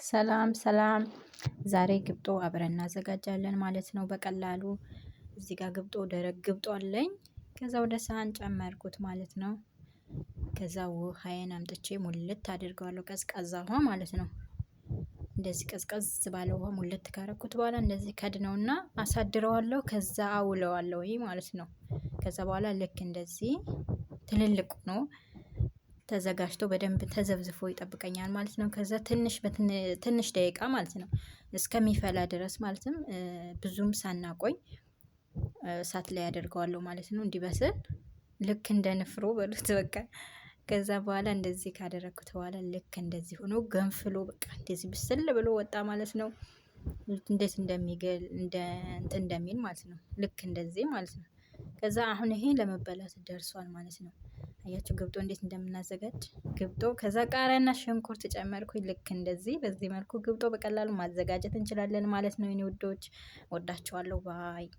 ሰላም ሰላም። ዛሬ ግብጦ አብረን እናዘጋጃለን ማለት ነው በቀላሉ። እዚህ ጋር ግብጦ ደረቅ ግብጦ አለኝ። ከዛ ወደ ሳህን ጨመርኩት ማለት ነው። ከዛ ውሃዬን አምጥቼ ሙልት አድርገዋለሁ፣ ቀዝቃዛ ውሃ ማለት ነው። እንደዚህ ቀዝቀዝ ባለ ውሃ ሙልት ካረኩት በኋላ እንደዚህ ከድነውና አሳድረዋለሁ። ከዛ አውለዋለሁ ማለት ነው። ከዛ በኋላ ልክ እንደዚህ ትልልቅ ነው ተዘጋጅቶ በደንብ ተዘብዝፎ ይጠብቀኛል ማለት ነው። ከዛ ትንሽ ትንሽ ደቂቃ ማለት ነው እስከሚፈላ ድረስ ማለትም ብዙም ሳናቆይ እሳት ላይ አደርገዋለሁ ማለት ነው እንዲበስል ልክ እንደ ንፍሮ በሉት በቃ። ከዛ በኋላ እንደዚህ ካደረኩት በኋላ ልክ እንደዚህ ሆኖ ገንፍሎ በቃ እንደዚህ ብስል ብሎ ወጣ ማለት ነው። እንዴት እንደሚገል እንደ እንትን እንደሚል ማለት ነው። ልክ እንደዚህ ማለት ነው። ከዛ አሁን ይሄ ለመበላት ደርሷል ማለት ነው። አያችሁ ግብጦ እንዴት እንደምናዘጋጅ ግብጦ። ከዛ ቃሪያና ሽንኩርት ጨመርኩኝ። ልክ እንደዚህ በዚህ መልኩ ግብጦ በቀላሉ ማዘጋጀት እንችላለን ማለት ነው። የኔ ውዶች ወዳችኋለሁ። Bye።